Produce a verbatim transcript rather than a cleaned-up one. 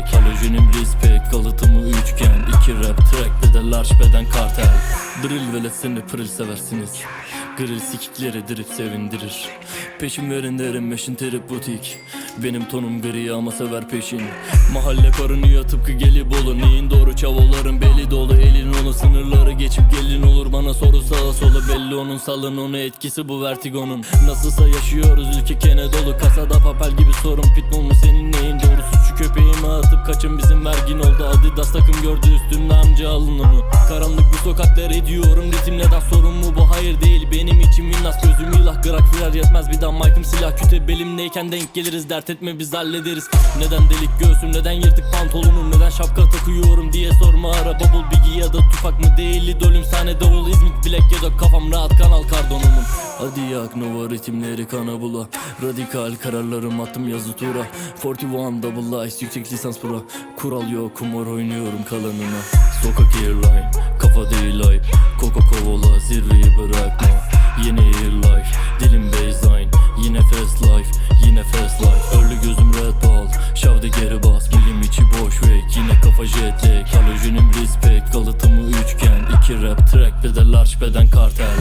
Halojenim respect, kalıtımı üçgen. İki rap track, bir de large beden kartel. Drill velet seni pırıl seversiniz. Grill sikikleri dirip sevindirir. Peşin verin derin meşin terip butik. Benim tonum gri ama sever peşin. Mahalle karınıyor tıpkı Gelibolu. Neyin doğru çavaların belli dolu. Elin onu sınırları geçip gelin olur. Bana soru sağa sola belli onun. Salın onu, etkisi bu vertigonun. Nasılsa yaşıyoruz, ülke kene dolu. Kasada papel gibi sorun, pitbull mu senin neyin? Doğru suçu köpeğime atıp kaçın, bizim vergin oldu. Adidas takım gördü üstümde, amca alın onu. Karanlık bu sokaklar, ediyorum ritimle daha sorun mu bu? Hayır değil, benim için Winnas, gözüm ilah. Grak firar yetmez, bir daha mic'ım silah. Küte belimdeyken denk geliriz, dert etme biz hallederiz. Neden delik göğsüm, neden yırtık pantolonum? Neden şapka takıyorum diye sorma, ara bubble biggie ya da Tupac mı? Değil idolüm, sahne davul İzmit, Black ya da kafam rahat, Kanal Kardonumun. Hadi yak Nova ritimleri kana bula. Radikal kararlarım, attım yazı tura. Forty one double ice, yüksek lisans pro. Kural yok, kumar oynuyorum kalanına. Sokak airline, kafa değil ayıp. Coca Cola zirveyi bırakma. Yeni air life, dilim baseline. Yine fast life, yine fast life. Early gözüm Red Bull, şavde geri bas. Bilim içi boş ve yine kafa jet lag. Halojenim respect, kalıtımı üçgen. İki rap track, bir de large beden kartel.